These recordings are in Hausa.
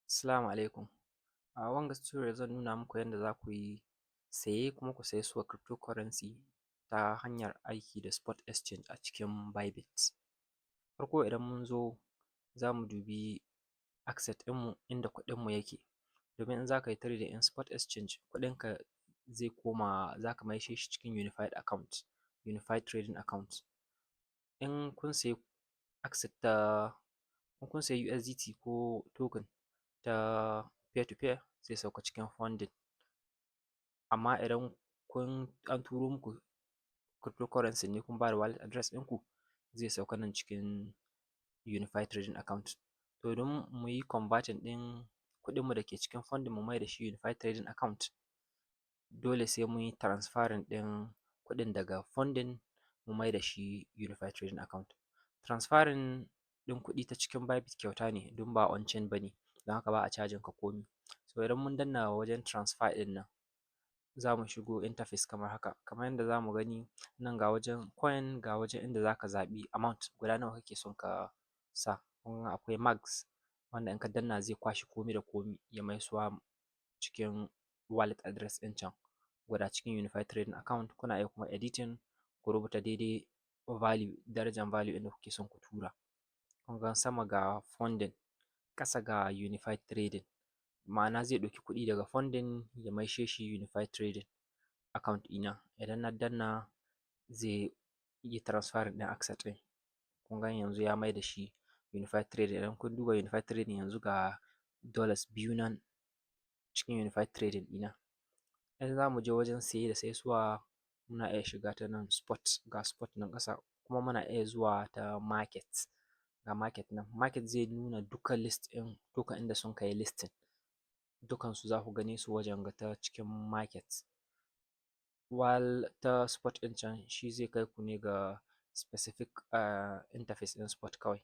Assalamu alaikum. A wanga tutorial zan nuna muku yanda za ku yi saye kuma ku saisuwa cryptocurrency ta hanyar aiki da spot exchange a cikin Bybit. Farko, idan mun zo, za mu dubi asset ɗinmu, inda kuɗinmu yake, domin in za ka yi trading in spot exchange, kuɗinka zai koma, za ka maishe shi cikin unified account, unified trading account. In kun sayi asset ta, in kun sayi USDT ko token ta peer to peer, zai sauka cikin funding. Amma idan an turo muku cryptocurrency ne, kun ba da wallet address ɗinku, zai sauka nan cikin unified trading account. To, don mu yi converting ɗin kuɗinmu da ke cikin funding mu mai da shi unified trading account, dole sai mun yi transferring ɗin kuɗin daga funding mu mai da shi unified trading account. Transferring ɗin kuɗi ta cikin Bybit kyauta ne, don ba on chain ba ne, don haka ba a cajin ka komi. So idan mun danna wajen transfer ɗin nan, za mu shigo interface kamar haka. Kamar yadda za mu gani nan, ga wajen coin, ga wajen inda za ka zaɓi amount guda nawa kake son ka sa. Kun ga akwai max, wanda in ka danna zai kwashe komi da komi ya maisuwa cikin wallet address ɗin can guda cikin unified trading account. Kuna iya kuma editing, ku rubuta daidai value, darajan value ɗin da kuke son ku tura. Kun ga sama ga funding, ƙasa ga unified trading, ma'ana zai ɗauki kuɗi daga funding ya maishe shi unified trading account ɗina. Idan na danna, zai yi transferring ɗin asset ɗin. Kun ga yanzu ya mai da shi unified trading. Idan kun duba unified trading yanzu, ga dollars 2 nan cikin unified trading ɗina. In za mu je wajen saye da saisuwa, muna iya shiga ta nan spot, ga spot nan ƙasa, kuma muna iya zuwa ta market, ga market nan. Market zai nuna duka list ɗin token ɗin da sun kai listing, dukansu za ku gane su wajen ga ta cikin market. While ta spot ɗin can, shi zai kai ku ne ga specific interface ɗin spot kawai.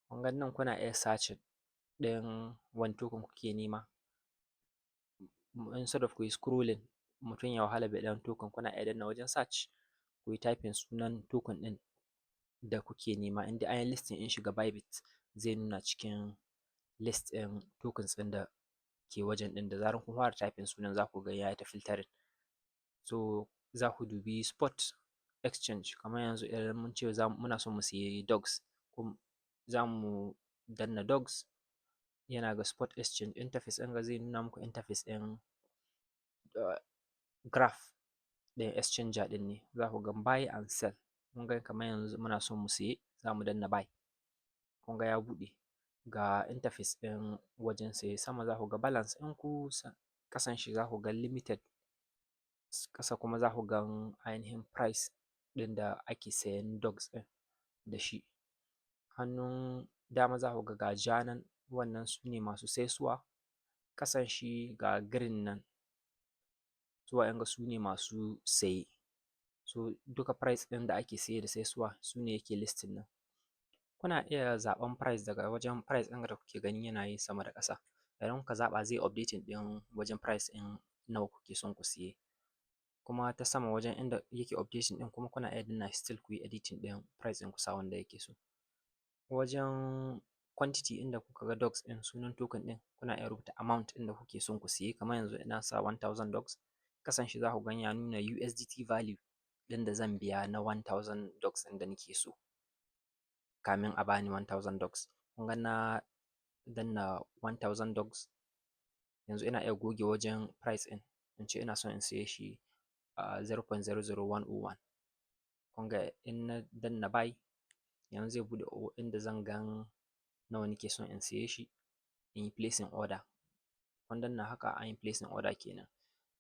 Kun ga nan kuna iya searching ɗin wani token kuke nema. Instead of ku yi scrolling, mutum ya wahala biɗan token, kuna iya danna wajen search, ku yi typing sunan token ɗin da kuke nema. In dai an yi listing ɗin shi ga Bybit, zai nuna cikin list ɗin tokens ɗin da ke wajen ɗin. Da zarar kun fara typing sunan, za ku ga ya yi ta filtering. So za ku dubi spot exchange. Kamar yanzu, idan mun ce muna son mu sayi dogs, za mu danna dogs, yana ga spot exchange interface ɗin ga zai nuna muku interface ɗin graph ɗin exchanger ɗin ne. Za ku ga buy and sell. Kun ga kamar yanzu muna son mu saye, za mu danna buy. Kun ga ya buɗe, ga interface ɗin wajen saye. Sama za ku ga balance ɗinku, ƙasan shi za ku ga limited, ƙasa kuma za ku ga ainihin price ɗin da ake sayen dogs ɗin da shi. Hannun dama za ku ga ga ja nan, wannan su ne masu saisuwa. Ƙasan shi ga green nan, su wa'inga su ne masu saye. So duka price ɗin da ake saye da saisuwa su ne yake listing nan. Kuna iya zaɓen price daga wajen price ɗin da kuke gani yana yin sama da ƙasa. Idan kuka zaɓa, zai updating ɗin wajen price ɗin nawa kuke son ku siye. Kuma ta sama wajen inda yake updating ɗin kuma, kuna iya danna still ku yi editing ɗin price ɗin, ku sa wanda yake so. Wajen quantity, inda kuka ga dogs ɗin, sunan token ɗin, kuna iya rubuta amount ɗin da kuke son ku siye. Kamar yanzu ina sa 1000 dogs, ƙasan shi za ku ga ya nuna USDT value ɗin da zan biya na 1000 dogs ɗin da nake so kamin a bani 1000 dogs. Kun ga na danna 1000 dogs. Yanzu ina iya goge wajen price ɗin, in ce ina son in siye shi a 0.00101. Kun ga in na danna buy, yanzu zai buɗe inda zan gan nawa nake son in siye shi, in yi placing order. Kun danna haka, an yi placing order kenan.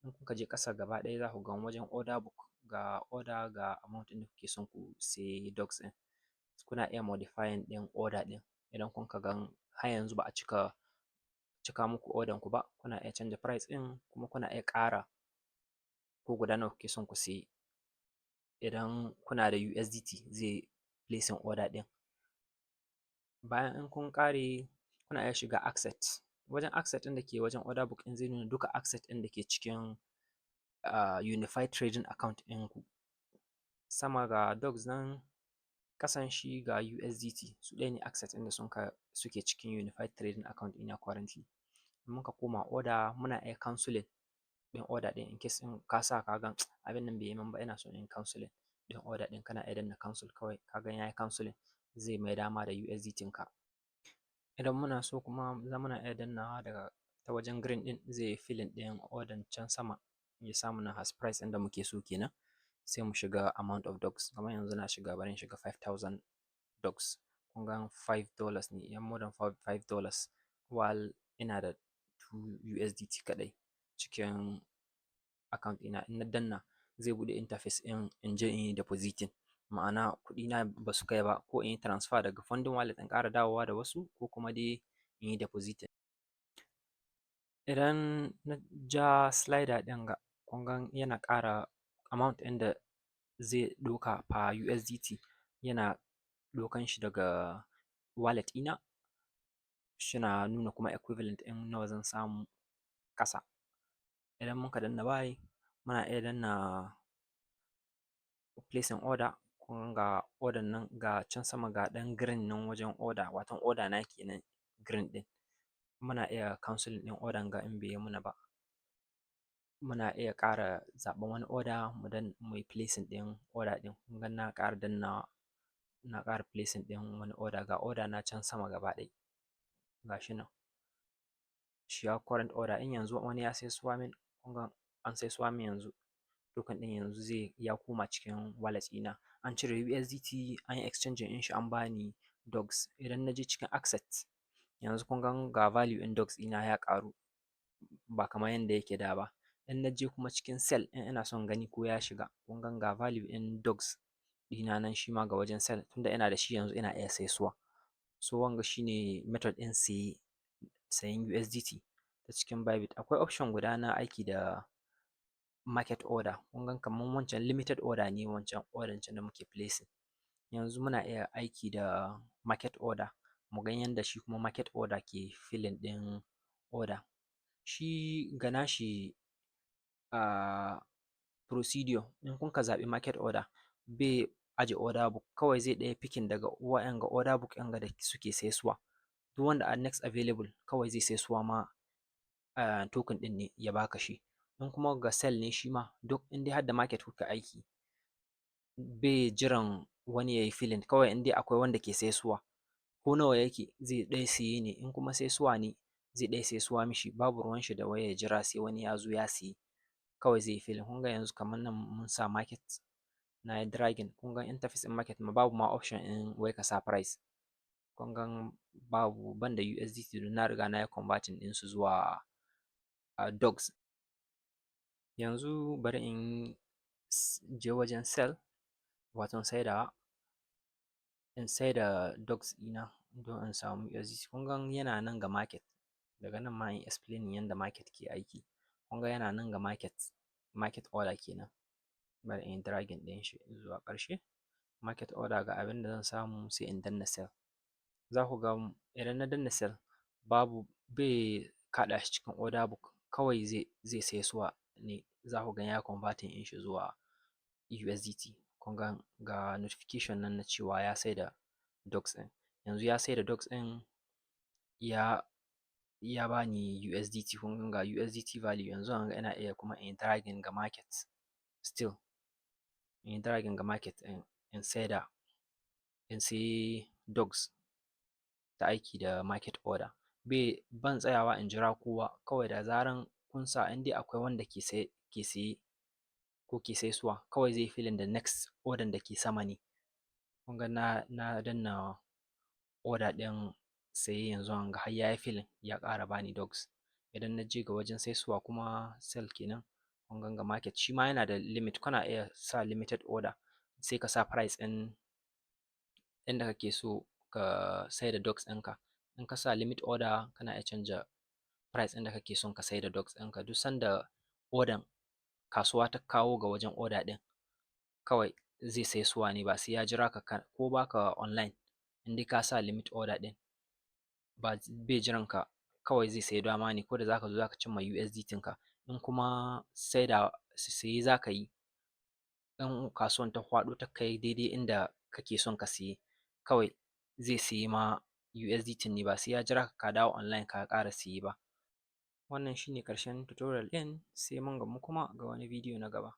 In kuka je ƙasa gaba ɗaya, za ku ga wajen order book, ga order, ga amount ɗin da kuke son ku sayi dogs ɗin. Kuna iya modifying ɗin order ɗin idan kun ka gan har yanzu ba a cika muku order ku ba. Kuna iya canza price ɗin, kuma kuna iya ƙara ko guda nawa kuke son ku sayi. Idan kuna da USDT, zai placing order ɗin. Bayan in kun ƙare, kuna iya shiga asset. Wajen asset ɗin da ke wajen order book ɗin zai nuna duka asset ɗin da ke cikin unified trading account ɗinku. Sama ga dogs nan. Ƙasan shi ga USDT. Su ɗaya ne asset ɗin da suke cikin unified trading account ɗina currently. In muka koma order, muna iya cancelling ɗin order ɗin in case in ka sa ka ga abin nan bai yi min ba, ina son in cancelling ɗin order ɗin, kana iya danna cancel kawai. Ka ga ya yi cancelling, zai maida ma da USDT ka. Idan muna so kuma za muna iya dannawa daga ta wajen green ɗin, zai yi filling ɗin order can sama, ya sa mana as price ɗin da muke so kenan. Sai mu shiga amount of dogs. Kamar yanzu na shiga, bari in shiga 5000 dogs. Kun ga $5 ne, yan more than $5, while ina da 2 USDT kaɗai cikin account ɗina. In na danna, zai buɗe interface ɗin in je in yi depositing, ma'ana kuɗina ba su kai ba, ko in yi transfer daga funding wallet in ƙara dawowa da wasu, ko kuma dai in yi depositing. Idan na ja slider ɗin ga, kun ga yana ƙara amount ɗin da zai ɗauka per USDT, yana ɗaukan shi daga wallet ɗina, shina nuna kuma equivalent ɗin nawa zan samu ƙasa. Idan muka danna buy, muna iya danna placing order. Kun ga order nan ga can sama, ga ɗan green nan wajen order, waton order na kenan green ɗin. Muna iya cancelling ɗin order ga in bai yi muna ba. Muna iya ƙara zaɓen wani order, mu dan mu yi placing ɗin order ɗin. Kun ga na ƙara dannawa, na ƙara placing ɗin wani order. Ga order na can sama gaba ɗaya, ga shi nan, shi ya current order. In yanzu wani ya saisuwa min, kun ga an saisuwa min yanzu token ɗin, yanzu zai ya koma cikin wallet ɗina. An cire USDT, an yi exchanging ɗin shi, an bani dogs. Idan na je cikin asset yanzu, kun ga ga value ɗin dogs ɗina ya ƙaru, ba kamar yanda yake da ba. In na je kuma cikin sell, in ina son gani ko ya shiga, kun ga ga value ɗin dogs ɗina nan shi ma ga wajen sell. Tunda ina da shi yanzu, ina iya saisuwa. So wanga shine method ɗin saye, sayen USDT ta cikin Bybit. Akwai option guda na aiki da market order. Kun ga kamar wancan limited order ne, wancan order can da muke placing. Yanzu muna iya aiki da market order, mu ga yanda shi kuma market order ke filling ɗin order. Shi ga nashi procedure, in kun ka zaɓi market order, bai aje order book, kawai zai ɗaya picking daga wa'yanga order book ɗin ga da suke saisuwa. Duk wanda a next available, kawai zai saisuwa ma token ɗin ne ya baka shi. In kuma ga sell ne, shi ma duk in dai har da market kuka aiki, bai jiran wani ya yi filling. Kawai in dai akwai wanda ke saisuwa, ko nawa yake, zai ɗaya siye ne. In kuma saisuwa ne, zai ɗaya saisuwa mishi, babu ruwan shi da wai ya jira sai wani ya zo ya siye, kawai zai yi filling. Kun ga yanzu kamar nan mun sa market, na yi dragging, kun ga interface ɗin market ma babu ma option ɗin wai ka sa price. Kun ga babu, ban da USDT don na riga na yi converting ɗinsu zuwa dogs. Yanzu bari in je wajen sell, waton saidawa, in saida dogs ɗina don in samu USDT. Kun ga yana nan ga market. Daga nan ma in explaining yanda market ke aiki. Kun ga yana nan ga market, market order kenan. Bari in yi dragging ɗin shi zuwa ƙarshe. Market order, ga abin da zan samu, sai in danna sell. Za ku ga idan na danna sell, babu, bai kaɗa shi cikin order book, kawai zai saisuwa ne. Za ku ga ya converting ɗin shi zuwa USDT. Kun ga ga notification nan na cewa ya saida dogs ɗin. Yanzu ya saida dogs ɗin, ya bani USDT. Kun ga USDT value. Yanzu hanga ina iya kuma in yi dragging ga market still, in yi dragging ga market in saida, in sayi dogs ta aiki da market order. Bai ban tsayawa in jira kowa. Kawai da zaran kun sa, in dai akwai wanda ke saye, ke saye ko ke saisuwa, kawai zai filling da next order da ke sama ne. Kun ga na danna order ɗin saye yanzu hanga har ya yi filling, ya ƙara bani dogs. Idan na je ga wajen saisuwa kuma, sell kenan, kun ga ga market shi ma yana da limit. Kana iya sa limited order, sai ka sa price ɗin inda kake so ka saida dogs ɗinka. In ka sa limit order, kana iya canja price ɗin da kake son ka saida dogs ɗinka. Duk sanda order kasuwa ta kawo ga wajen order ɗin, kawai zai saisuwa ne, ba sai ya jira ka ko baka online. In dai ka sa limit order ɗin, ba bai jiran ka, kawai zai sayi dama ne ko da zaka zo zaka cimma USDT ka. In kuma saida, saye zaka yi, in kasuwan ta faɗo ta kai daidai inda kake son ka siye, kawai zai siye ma USDT ne, ba sai ya jira ka ka dawo online ka ƙara siye ba. Wannan shi ne ƙarshen tutorial ɗin, sai mun gamu kuma ga wani bidiyo na gaba.